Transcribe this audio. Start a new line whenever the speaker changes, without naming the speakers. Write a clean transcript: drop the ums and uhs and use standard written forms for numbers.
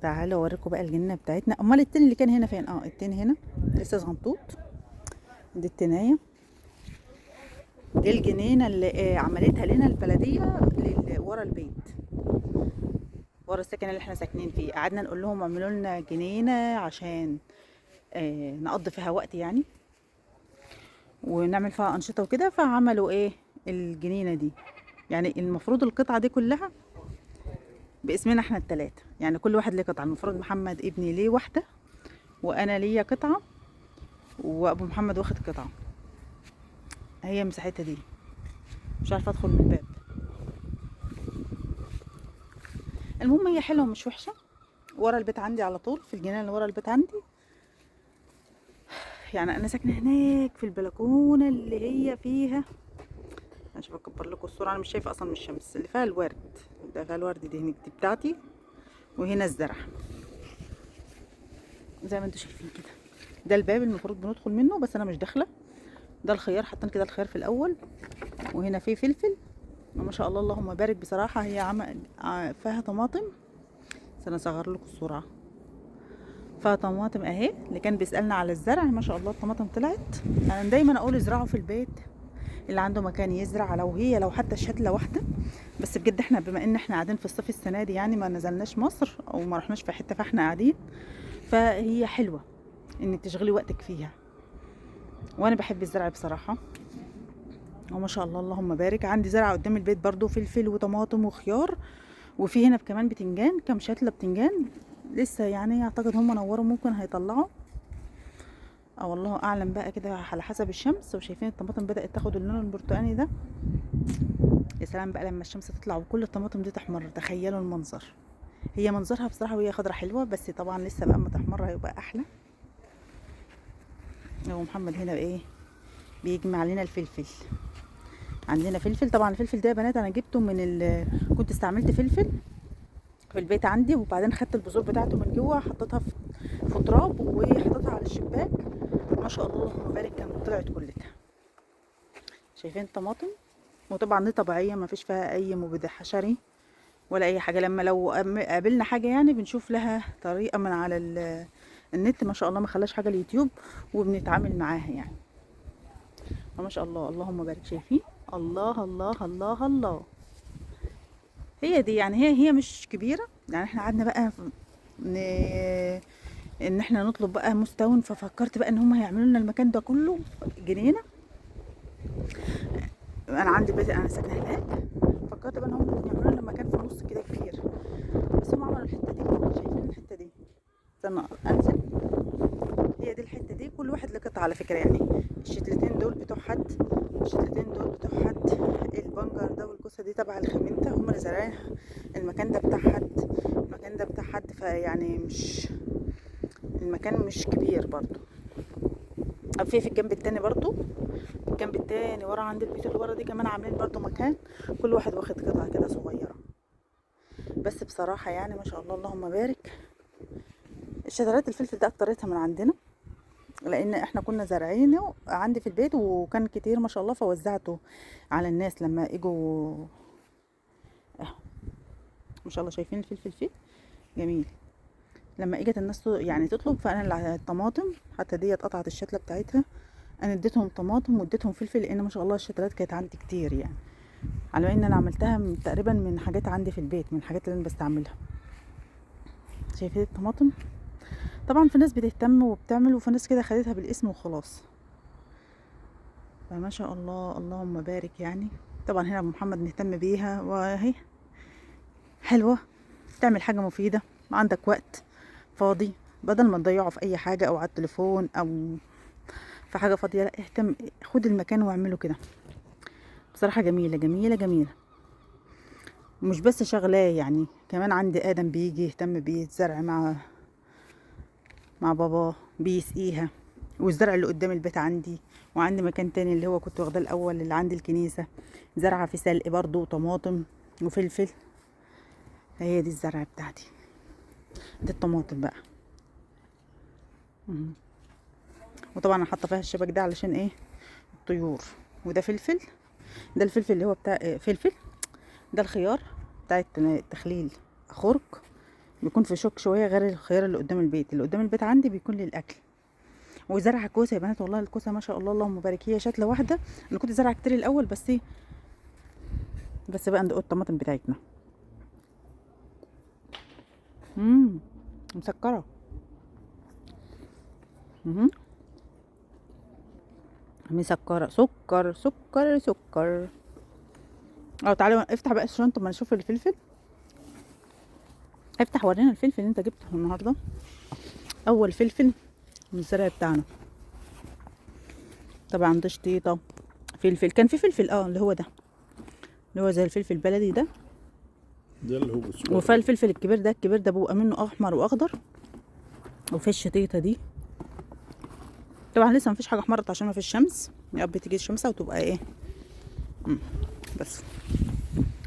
تعالوا اوريكم بقى الجنينة بتاعتنا. امال التين اللي كان هنا فين؟ التين هنا لسه صغنطوط. دي التنايه، دي الجنينة اللي عملتها لنا البلدية ورا البيت، ورا السكن اللي احنا ساكنين فيه. قعدنا نقول لهم اعملوا لنا جنينة عشان نقضي فيها وقت يعني، ونعمل فيها انشطة وكده. فعملوا ايه الجنينة دي. يعني المفروض القطعة دي كلها باسمنا احنا الثلاثة، يعني كل واحد ليه قطعه. المفروض محمد ابني ليه واحدة، وانا ليا قطعه، وابو محمد واخد قطعه. هي مساحتها دي، مش عارفه ادخل من الباب. المهم هي حلوة مش وحشة. ورا البيت عندي على طول، في الجنينة اللي ورا البيت عندي. يعني انا ساكنة هناك في البلكونه اللي هي فيها، مش بكبر لكم الصورة، انا مش شايفه اصلا من الشمس، اللي فيها الورد ده، فيها الورد دي هناك، دي بتاعتي. وهنا الزرع زي ما انتم شايفين كده. ده الباب المفروض بندخل منه، بس انا مش داخله. ده الخيار، حاطين كده الخيار في الاول. وهنا فيه فلفل ما شاء الله اللهم بارك. بصراحة هي فيها طماطم، بس انا اصغر لكم الصورة. فيها طماطم اهي. اللي كان بيسالنا على الزرع ما شاء الله الطماطم طلعت. انا دايما اقول ازرعوا في البيت، اللي عنده مكان يزرع، لو هي لو حتى شتله واحدة بس. بجد احنا بما ان احنا قاعدين في الصيف السنة دي، يعني ما نزلناش مصر او ما رحناش في حتة، فاحنا قاعدين، فهي حلوة انك تشغلي وقتك فيها. وانا بحب الزرع بصراحة، وما شاء الله اللهم بارك. عندي زرع قدام البيت برضو، فلفل وطماطم وخيار، وفي هنا كمان بتنجان، كام شتله بتنجان لسه، يعني اعتقد هم نوروا ممكن هيطلعوا، او الله اعلم بقى كده على حسب الشمس. وشايفين الطماطم بدات تاخد اللون البرتقاني ده. يا سلام بقى لما الشمس تطلع وكل الطماطم دي تحمر، تخيلوا المنظر. هي منظرها بصراحة وهي خضرة حلوة، بس طبعا لسه بقى اما تحمر هيبقى احلى. هو محمد هنا بايه بيجمع لنا الفلفل. عندنا فلفل، طبعا الفلفل ده يا بنات انا جبته من كنت استعملت فلفل في البيت عندي، وبعدين خدت البذور بتاعته من جوه، حطيتها في تراب وحطيتها على الشباك. ما شاء الله اللهم بارك، كانت طلعت كلتها. شايفين الطماطم؟ وطبعا دي طبيعية، ما فيش فيها اي مبيد حشري ولا اي حاجة. لما لو قابلنا حاجة يعني بنشوف لها طريقه من على النت، ما شاء الله ما خلاش حاجة اليوتيوب، وبنتعامل معاها يعني. ما شاء الله اللهم بارك. شايفين؟ الله الله الله الله. هي دي يعني، هي مش كبيرة يعني. احنا قعدنا بقى ان احنا نطلب بقى مستون، ففكرت بقى ان هم هيعملوا لنا المكان ده كله جنينة. انا عندي بيت، انا ساكنة هناك، فكرت بقى ان هم ممكن يعملوا لنا مكان في النص كده كبير، بس هم عملوا الحتة دي. شايفين الحتة دي؟ استنى انزل. هي دي الحتة دي، كل واحد له قطعه على فكرة. يعني الشتلتين دول بتوع حد، الشتلتين دول بتوع حد، البنجر ده والكوسه دي تبع الخمينته، هم اللي زارعينها. المكان ده بتاع حد، المكان ده بتاع حد، فيعني مش المكان مش كبير برضو. في الجنب التاني برضو، الجنب التاني ورا عند البيت اللي ورا دي كمان عاملين برضو مكان، كل واحد واخد قطعه كده صغيرة. بس بصراحة يعني ما شاء الله اللهم بارك. الشتلات الفلفل ده اكترتها من عندنا، لان احنا كنا زارعينه عندي في البيت وكان كتير ما شاء الله، فوزعته على الناس لما اجوا. ما شاء الله شايفين الفلفل فيه جميل. لما اجت الناس يعني تطلب، فانا الطماطم حتى دي اتقطعت الشتله بتاعتها، انا اديتهم طماطم واديتهم فلفل، لان ما شاء الله الشتلات كانت عندي كتير يعني. على ان انا عملتها تقريبا من حاجات عندي في البيت، من الحاجات اللي انا بستعملها. شايفين الطماطم؟ طبعا في ناس بتهتم وبتعمل، وفي ناس كده خدتها بالاسم وخلاص. فما شاء الله اللهم بارك يعني. طبعا هنا ابو محمد مهتم بيها، وهي حلوة، تعمل حاجة مفيدة. عندك وقت فاضي بدل ما تضيعه في اي حاجة او على التليفون او في حاجة فاضية، لا اهتم، خد المكان واعمله كده. بصراحة جميلة جميلة جميلة. مش بس شغلاه يعني، كمان عندي ادم بيجي يهتم بالزرع مع بابا، بيسقيها. والزرع اللي قدام البيت عندي، وعندي مكان تاني اللي هو كنت واخداه الاول اللي عند الكنيسة، زرعه في سلق برضو وطماطم وفلفل. هي دي الزرعه بتاعتي، دي الطماطم بقى. وطبعا انا حاطه فيها الشبك ده علشان ايه؟ الطيور. وده فلفل، ده الفلفل اللي هو بتاع فلفل، ده الخيار بتاع التخليل، خرق بيكون في شوك شوية، غير الخيار اللي قدام البيت. اللي قدام البيت عندي بيكون للاكل. وزرع كوسة يا بنات، والله الكوسه ما شاء الله اللهم بارك، هي شتله واحدة. انا كنت زارعه كتير الاول، بس ايه، بس بقى ندق الطماطم بتاعتنا. مسكره. مسكره، سكر سكر سكر. تعالوا افتح بقى الشنطة ما نشوف الفلفل. افتح ورينا الفلفل اللي انت جبته النهارده. اول فلفل من الزرع بتاعنا. طبعا ده شطيطه فلفل، كان في فلفل اللي هو ده، اللي هو زي الفلفل البلدي ده،
ده اللي هو بالسكر.
وفي الفلفل الكبير ده، الكبير ده بيبقى منه احمر واخضر. وفي الشطيطه دي طبعا لسه مفيش حاجة احمرت عشان ما فيش شمس، يا رب تيجي الشمس وتبقى ايه. بس